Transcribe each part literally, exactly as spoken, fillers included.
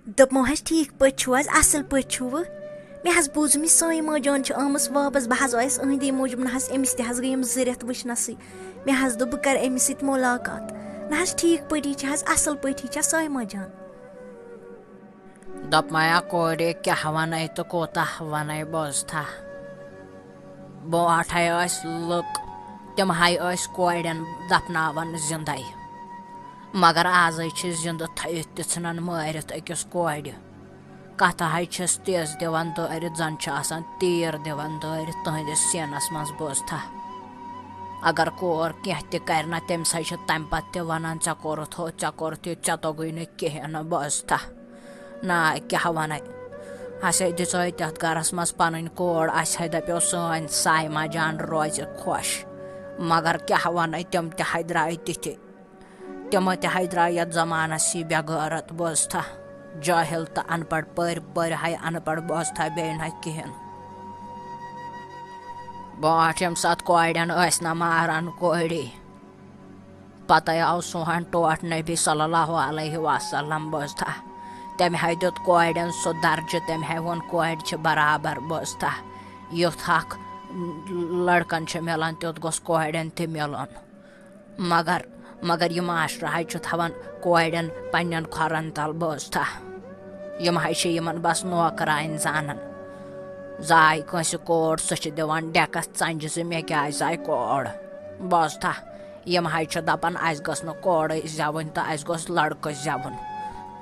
دوٚپمو حظ، ٹھیٖک پٲٹھۍ چھِو حظ؟ اَصٕل پٲٹھۍ چھِوٕ؟ مےٚ حظ بوٗز، أمِس سٲیما جان چھِ آمٕژ واپَس۔ بہٕ حظ آیَس أہٕنٛدے موٗجوٗب، نہ حظ أمِس تہِ حظ گٔیَم زٕ رٮ۪تھ وٕچھنَسٕے۔ مےٚ حظ دوٚپ، بہٕ کَرٕ أمِس سۭتۍ مُلاقات۔ نہ حظ، ٹھیٖک پٲٹھی چھِ حظ؟ اَصٕل پٲٹھی چھےٚ سٲیما جان؟ دوٚپمَے، آ کورے، کیٛاہ وَنَے تہٕ کوٗتاہ وَنَے، بوزتھا؟ برونٛٹھَے ٲسۍ لُکھ، تِم ہَے ٲسۍ کورٮ۪ن دَفناوان زِندَے، مگر آزَے چھِ زِندٕ تھٲوِتھ تہِ ژھٕنان مٲرِتھ أکِس کورِ۔ کَتھٕ ہَے چھِس تیز دِوان دٲرِتھ، زَن چھِ آسان تیٖر دِوان دٲرِتھ تُہٕنٛدِس سینَس منٛز، بوزتھا؟ اگر کور کینٛہہ تہِ کَرِ نہ، تٔمِس ہَے چھِ تَمہِ پَتہٕ تہِ وَنان، "ژےٚ کوٚرُتھ ہُہ، ژےٚ کوٚرُتھ یہِ، ژےٚ توٚگُے نہٕ کِہیٖنۍ نہٕ"، بوزتھا؟ نا، کیٛاہ وَنَے؟ اَسے دِژٲے تَتھ گَرَس منٛز پَنٕنۍ کور، اَسہِ ہے دَپیو سٲنۍ سایما جان روزِ خۄش۔ مگر کیٛاہ وَنَے، تِم تہِ ہے درٛاے تِتھے۔ تِم تہِ ہے درٛاے یَتھ زمانَس یہِ بے غٲرت، بوزتھا؟ جٲہِل تہٕ اَن پَڑھ، پٔرۍ پٔرۍ ہے اَن پَڑھ، بوزتھا؟ بیٚیہِ نہ کِہیٖنۍ۔ برونٛٹھ ییٚمہِ ساتہٕ کورٮ۪ن ٲسۍ نہ ماران کورے، پتے آو سون ٹوٹھ نبی صلی اللہ علیہ وسلم، بوزتھا؟ تٔمۍ ہے دیُت کورٮ۪ن سُہ درجہٕ، تٔمۍ ہے ووٚن، کورِ چھِ برابر، بوزتھا؟ یُتھ حق لڑکن چھُ مِلان، تیُتھ گوٚژھ کورٮ۪ن تہِ مِلُن۔ مگر، مگر یہِ معاشرٕ ہے چھُ تھاوان کورٮ۪ن پننٮ۪ن کھۄرن تل، بوزتھا؟ یِم ہے چھِ یِمن بس نوکرانۍ زانان۔ زاے کٲنٛسہِ کوڑ، سۄ چھِ دِوان ڈیکس ژنجہِ زِ مےٚ کیازِ زاے کوڑ، بوزتھا؟ یِم حظ چھِ دَپان، "اَسہِ گٔژھ نہٕ کورٕے زٮ۪وٕنۍ تہٕ اَسہِ گوٚژھ لڑکہٕ زٮ۪وُن۔"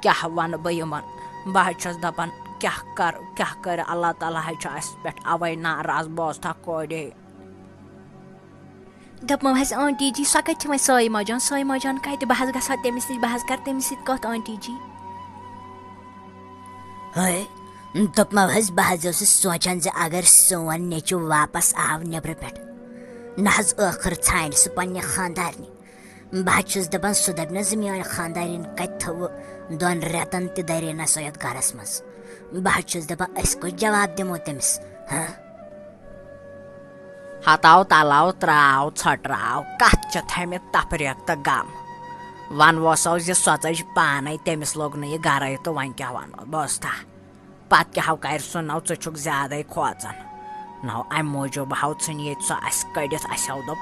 کیٛاہ وَنہٕ بہٕ یِمَن؟ بہٕ حظ چھَس دَپان، کیٛاہ کَرٕ، کیٛاہ کَرِ؟ اللہ تعالیٰ حظ چھُ اَسہِ پٮ۪ٹھ اَوَے ناراض، بوزتھا کورے۔ دوٚپمو حظ، آنٹی جی، سۄ کَتہِ چھِ وۄنۍ سٲیما جان؟ سٲیما جان کَتہِ؟ بہٕ حظ گژھٕ ہا تٔمِس نِش، بہٕ حظ کَرٕ تٔمِس سۭتۍ کَتھ، آنٹی جی۔ ہے، دوٚپمو حظ، بہٕ حظ اوسُس سونٛچان زِ اگر سون نیٚچوٗ واپس آو نیٚبرٕ پٮ۪ٹھ، نہ حظ ٲخٕر ژھانٛڈِ سُہ پننہِ خانٛدارنہِ۔ بہٕ حظ چھُس دَپان، سُہ دَپہِ نہ زِ میٛٲنۍ خانٛدارِنۍ کَتہِ تھٲوٕ دۄن رٮ۪تَن تہِ دَرے نہ سۄ یَتھ گَرَس منٛز۔ بہٕ حظ چھُس دَپان، أسۍ کُس جواب دِمو تٔمِس؟ ہہ؟ ہتاو تلاو تراو ژھۄٹراو، کتھ چھِ تھٲمٕتۍ تفریق تہٕ غم؟ ونوسو زِ سۄ ژٔج پانے، تٔمِس لوٚگ نہٕ یہِ گرے تہٕ وۄنۍ کیٛاہ ونو، بوزتھا؟ پتہٕ کیٛاہ ہو کرِ سُہ؟ نو ژٕ چھُکھ زیادے کھوژان۔ نو امہِ موٗجوٗب ہو ژھٕنۍ ییٚتہِ سۄ اسہِ کٔڑِتھ، اسہِ ہو دوٚپ،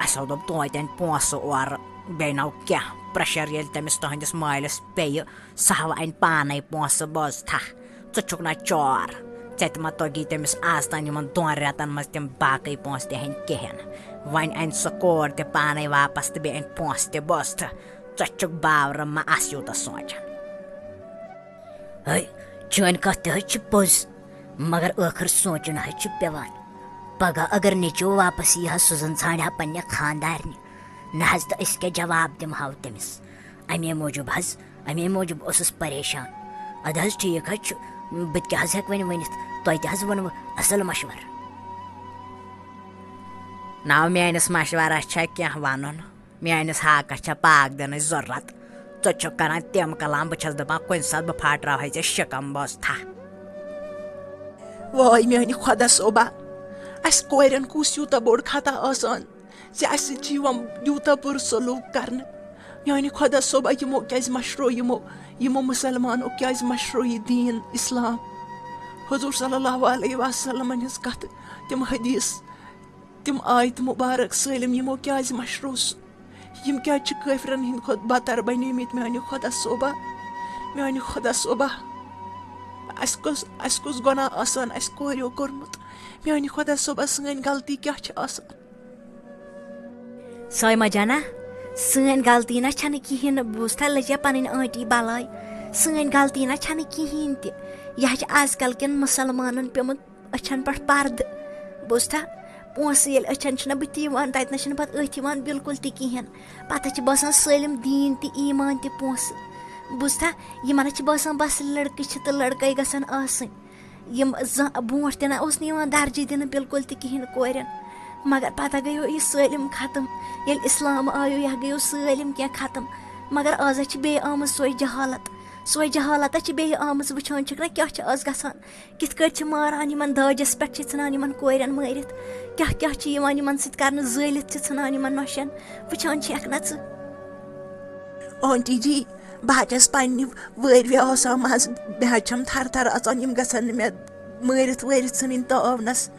اسہِ ہو دوٚپ توتہِ انہِ پونٛسہٕ اورٕ، بیٚیہِ نو کینٛہہ پریشر ییٚلہِ تٔمِس تُہنٛدِس مٲلِس پیٚیہِ، سۄ ہاوٕ انہِ پانے پونٛسہٕ، بوزتھا؟ ژٕ چھُکھ نا چور؟ ژےٚ تہِ ما توٚگی تٔمِس آز تام یِمن دۄن رٮ۪تن منٛز تِم باقٕے پونٛسہٕ تہِ ہیٚنۍ کِہیٖنۍ؟ وۄنۍ انہِ سۄ کور تہِ پانے واپس تہٕ بیٚیہِ انہِ پونٛسہٕ تہِ، بوزتھا؟ ژٕ چھُکھ باورٕ، ما آس یوٗتاہ سونٛچان۔ ہے، چٲنۍ کتھ تہِ حظ چھِ پوٚز، مگر ٲخٕر سونٛچُن حظ چھُ پٮ۪وان۔ پگاہ اگر نیٚچوٗ واپس یی ہا، سُہ زن ژھانٛڈِ ہا پننہِ خانٛدارنہِ، نہ حظ تہٕ أسۍ کیٛاہ جواب دِمہٕ ہاو تٔمِس؟ امے موٗجوٗب حظ، امے موٗجوٗب اوسُس پریشان۔ ادٕ حظ ٹھیٖک حظ چھُ، بہٕ تہِ کیٛاہ حظ ہٮ۪کہٕ وۄنۍ ؤنِتھ؟ تۄہہِ تہِ حظ ووٚنوٕ اصل مشورٕ۔ ناو میٲنِس مشورس چھا کینٛہہ ونُن؟ میٲنِس ہاکس چھا پاک دِنٕچ ضروٗرت؟ ژٕ چھُکھ کران تِم کلام، بہٕ چھَس دَپان کُنہِ ساتہٕ بہٕ پھاٹراوہے ژےٚ شِکم، بوزتھا؟ واے میانہِ خۄدا صٲبا، اَسہِ کورٮ۪ن کُس یوٗتاہ بوٚڑ خطا آسان زِ اَسہِ سۭتۍ چھِ یِوان یوٗتاہ بُرٕ سلوٗک کرنہٕ۔ میانہِ خۄدا صٲبا، یِمو کیازِ مشرو، یِمو، یِمو مُسلمانو کیازِ مشرو یہِ دیٖن اسلام؟ حضور صلی اللہ علیہ وسلمن ہٕنٛز کتھٕ، تِم حدیث، تِم آیتہٕ مُبارک سٲلِم یِمو کیٛازِ مشروس؟ یِم کیٛازِ چھِ کٲفرن ہٕنٛدِ کھۄتہٕ بدتر بنیمٕتۍ؟ میانہِ خۄدا صٲبا، میانہِ خۄدا صٲبا، اَسہِ کُس، اَسہِ کُس گۄناہ آسان اَسہِ کوریو کوٚرمُت؟ میانہِ خۄدا صٲبا، سٲنۍ غلطی کیٛاہ چھِ آسان؟ سایمہ جانا، سٲنۍ غلطی نہ چھنہٕ کِہیٖنۍ نہٕ۔ بوٗزتھا، لٔجیا پنٕنۍ آنٹی بلاے؟ سٲنۍ غلطی نہ چھنہٕ کِہیٖنۍ تہِ۔ یہِ حظ چھِ آز کل کٮ۪ن مُسلمانن پیومُت أچھن پٮ۪ٹھ پردٕ۔ بوٗزتھا، پونٛسہٕ ییٚلہِ أچھن چھُنہ بٕتھِ یِوان، تَتہِ نہ چھُنہٕ پتہٕ أتھۍ یِوان بالکل تہِ کِہیٖنۍ۔ پتہٕ چھِ باسان سٲلِم دیٖن تہِ، ایٖمان تہِ، پونٛسہٕ۔ بوٗزتھا، یِمن حظ چھِ باسان بس لڑکہٕ چھِ تہٕ لڑکے گژھن آسٕنۍ۔ یِم زانٛہہ برونٛٹھ تہِ نہ اوس نہٕ یِوان درجہٕ دِنہٕ بالکل تہِ کِہیٖنۍ کورٮ۪ن، مگر پتہٕ گٔیو یہِ سٲلِم ختم۔ ییٚلہِ اسلام آیو، یہِ گٔیو سٲلِم کینٛہہ ختم۔ مگر آز حظ چھِ بیٚیہِ آمٕژ سۄے جہالت، سۄے جہالت حظ چھِ بیٚیہِ آمٕژ۔ وٕچھان چھِکھ نہ کیٛاہ چھِ آز گژھان، کِتھ کٲٹھۍ چھِ ماران یِمن، داجس پٮ۪ٹھ چھِ ژھٕنان یِمن کورٮ۪ن مٲرِتھ، کیٛاہ کیٛاہ چھِ یِوان یِمن سۭتۍ کرنہٕ، زٲلِتھ چھِ ژھٕنان یِمن نۄشن۔ وٕچھان چھِ یکھ نہ ژٕ۔ آنٹی جی، بہٕ حظ چھَس پنٛنہِ وٲروِ آسان منٛز، مےٚ حظ چھَم تھَرٕ تھَرٕ اَژان، یِم گژھن نہٕ مےٚ مٲرِتھ وٲرِتھ ژھٕنٕنۍ تاونَس۔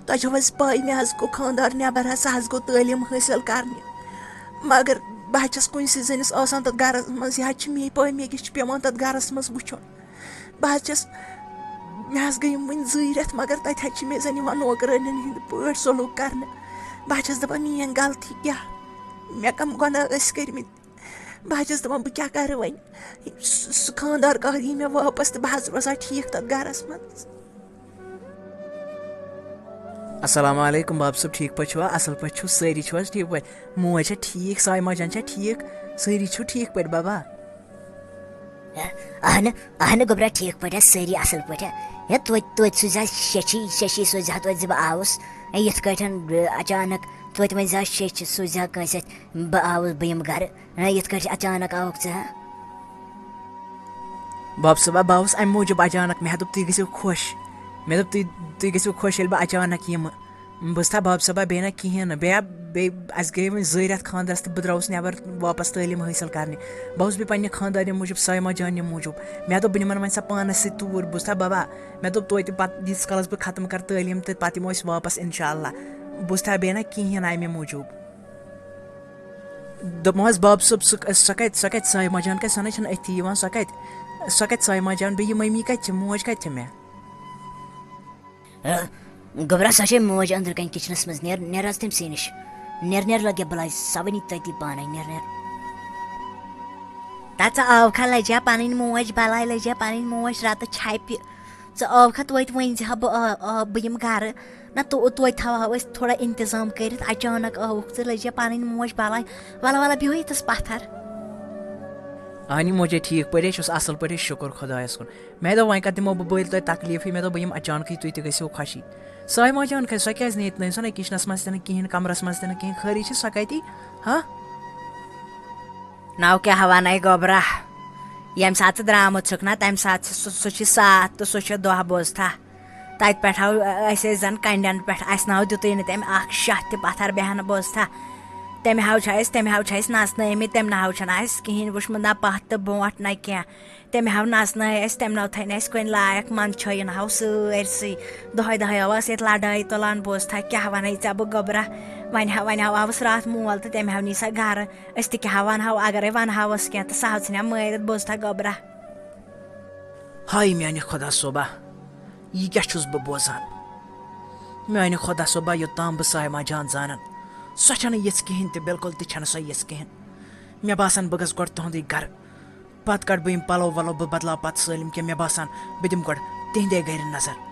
تۄہہِ چھو حظ پَے، مےٚ حظ گوٚو خانٛدار نٮ۪بَر حظ، سُہ حظ گوٚو تعلیٖم حٲصِل کَرنہِ۔ مگر بہٕ حظ چھَس کُنہِ سٕے زٔنِس آسان تَتھ گَرَس منٛز، یہِ حظ چھِ مے پَے، مےٚ کیٛاہ چھِ پٮ۪وان تَتھ گَرَس منٛز وٕچھُن۔ بہٕ حظ چھَس، مےٚ حظ گٔے یِم وٕنۍ زٕے رٮ۪تھ، مگر تَتہِ حظ چھِ مےٚ زَن یِوان نوکرٲنٮ۪ن ہِنٛدۍ پٲٹھۍ سلوٗک کَرنہٕ۔ بہٕ حظ چھَس دَپان، میٛٲنۍ غلطی کیٛاہ؟ مےٚ کَم گۄناہ ٲسۍ کٔرمٕتۍ؟ بہٕ حظ چھَس دَپان، بہٕ کیٛاہ کَرٕ وۄنۍ؟ سُہ، سُہ خانٛدار کَر یی مےٚ واپَس تہٕ بہٕ حظ روزٕ ہا ٹھیٖک تَتھ گَرَس منٛز۔ السلام علیکم باب صٲب، ٹھیٖک پٲٹھۍ چھِوا؟ اَصٕل پٲٹھۍ چھِو؟ سٲری چھِو حظ ٹھیٖک پٲٹھۍ؟ موج چھا ٹھیٖک؟ سایما جان چھا ٹھیٖک؟ سٲری چھِو ٹھیٖک پٲٹھۍ بَبا؟ اہنہٕ، اہنہٕ گوٚبرا، ٹھیٖک پٲٹھۍ ہا، سٲری اَصٕل پٲٹھۍ ہا۔ ہے، توتہِ، توتہِ سوٗزِ ہا شیٚچھی، شیٚچھی سوٗزِ ہا توتہِ زِ بہٕ آوُس۔ ہے، یِتھ کٲٹھۍ، اچانک توتہِ ؤنۍ زِ ہا شیٚچھِ، سوٗزِ ہا کٲنٛسہِ اَتھِ، بہٕ آوُس، بہٕ یِمہٕ گَرٕ۔ ہے، یِتھ کٲٹھۍ اچانک آوُکھ ژٕ ہا۔ باب صٲبا، بہٕ آوُس اَمہِ موٗجوٗب اچانک، مےٚ دوٚپ تُہۍ گٔژھِو خۄش۔ مےٚ دوٚپ تُہۍ، تُہۍ گٔژھِو خۄش ییٚلہِ بہٕ اچانک یِمہٕ۔ بہٕ چھُس تھا باب صٲبا بیٚیہِ نہ کِہیٖنۍ نہٕ، بیٚیہِ، بیٚیہِ اَسہِ گٔے وۄنۍ زٕ رٮ۪تھ خانٛدرَس تہٕ بہٕ درٛاوُس نٮ۪بَر واپَس تعلیٖم حٲصِل کَرنہِ۔ بہٕ اوسُس بیٚیہِ پنٛنہِ خانٛدارنہِ موٗجوٗب، صایمہ جانہِ موٗجوٗب۔ مےٚ دوٚپ بہٕ نِمَن وۄنۍ سۄ پانَس سۭتۍ توٗرۍ، بہٕ چھُس تھا بَبا، مےٚ دوٚپ توتہِ پَتہٕ ییٖتِس کالَس بہٕ ختم کَرٕ تعلیٖم تہٕ پَتہٕ یِمو أسۍ واپَس اِنشاء اللہ۔ بہٕ چھُس تھا بیٚیہِ نہ کِہیٖنۍ اَمہِ موٗجوٗب۔ دوٚپمَس باب صٲب، سُہ، سۄ کَتہِ، سۄ کَتہِ صایمہ جان کَتہِ، سۄ نہ چھَنہٕ أتھی یِوان، سۄ کَتہِ، سۄ کَتہِ صایمہ جان، بیٚیہِ یہِ مٔمی کَتہِ چھِ، موج کَتہِ چھِ مےٚ؟ گوٚبرا، سۄ چھے موج أنٛدرٕ کنہِ کِچنس منٛز۔ نیر، نیر حظ تٔمۍ سٕے نِش۔ نیر، نیر، لگیا بلاے، سۄ ونی تٔتی پانے۔ نیر، نیر۔ تہ ژٕ آوکھا لجیا پنٕنۍ موج بلاے، لجیا پنٕنۍ موج رتہٕ چھپہِ۔ ژٕ آوکھا توتہِ ؤنۍ زِ ہا بہٕ آ-، آ، بہٕ یِمہٕ گرٕ۔ نہ تو-، توتہِ تھاوہو أسۍ تھوڑا انتظام کٔرِتھ۔ اچانک آوُکھ ژٕ، لجیا پنٕنۍ موج بلاے۔ ولہٕ، ولہٕ، بیٚہو ییٚتس پتھر۔ اہنہِ موجے ٹھیک پٲٹھۍ چھُس، اصل پٲٹھۍ، شُکر خۄدایس کُن۔ مےٚ دوٚپ، وۄنۍ کَتہِ دِمو بہٕ بٔلۍ تۄہہِ تکلیٖفٕے؟ مےٚ دوٚپ، بہٕ یِمہٕ اچانکٕے، تُہۍ تہِ گٔژھِو خۄشی۔ سۄے ما جان کھَسہِ، سۄ کیٛازِ نہٕ ییٚتہِ نَے؟ سۄ نَے کِچنَس منٛز تہِ نہٕ کِہیٖنۍ، کَمرَس منٛز تہِ نہٕ کِہیٖنۍ، خٲرٕے چھِ، سۄ کَتہِ؟ ہا؟ ناو کیٛاہ وَنَے گوٚبرا؟ ییٚمہِ ساتہٕ ژٕ درٛامُت چھُکھ نا، تَمہِ ساتہٕ چھِ سُہ، سُہ چھِ ساتھ تہٕ سُہ چھِ دۄہ، بوزتھا؟ تَتہِ پٮ۪ٹھ ہاو أسۍ ٲسۍ زَن کَنڈٮ۪ن پٮ۪ٹھ، اَسہِ ناو دیُتُے نہٕ تٔمۍ اَکھ شاہ تہِ پَتھر بیٚہنہٕ، بوزتھا؟ تَمہِ ہاو چھِ اَسہِ، تَمہِ ہاو چھِ اَسہِ نَژنٲومٕتۍ، تَمہِ ناو چھُنہٕ اَسہِ کِہیٖنۍ وٕچھمُت، نہ پَتھ تہٕ برونٛٹھ نہ کینٛہہ۔ تٔمۍ ہاو نژنٲے اَسہِ، تٔمۍ ناو تھٲے نہٕ اَسہِ کُنہِ لایق، منٛد چھٲیِن ہاو سٲرسٕے۔ دۄہَے دۄہَے ہاو اَسہِ ییٚتہِ لڑٲے تُلان، بوز تھا کیٛاہ وَنَے ژےٚ بہٕ گوٚبرا۔ وۄنۍ ہا، وۄنۍ ہاو آوُس راتھ مول تہٕ تٔمۍ ہاو نی سۄ گرٕ۔ أسۍ تہِ کیٛاہ ہاو وَنہاوس، اگرے وَنہاوس کینٛہہ تہٕ سۄ ہاو ژھٕنیا مٲرِتھ، بوز تھا گوٚبرا۔ ہاے میانہِ خۄدا صٲبا، یہِ کیٛاہ چھُس بہٕ بوزان؟ میانہِ خۄدا صٲبا، یوٚتام بہٕ صایمہ جان زانن، سۄ چھَنہٕ یِژھ کِہیٖنۍ تہِ، بِلکُل تہِ چھَنہٕ سۄ یِژھ کِہیٖنۍ۔ مےٚ باسان، بہٕ گژھٕ گۄڈٕ تُہُنٛدُے گرٕ۔ پتہٕ کڑٕ بہٕ یِم پلو ولو، بہٕ بدلاو پتہٕ سٲلِم کینٛہہ۔ مےٚ باسان، بہٕ دِمہٕ گۄڈٕ تِہنٛدے گرِ نظر۔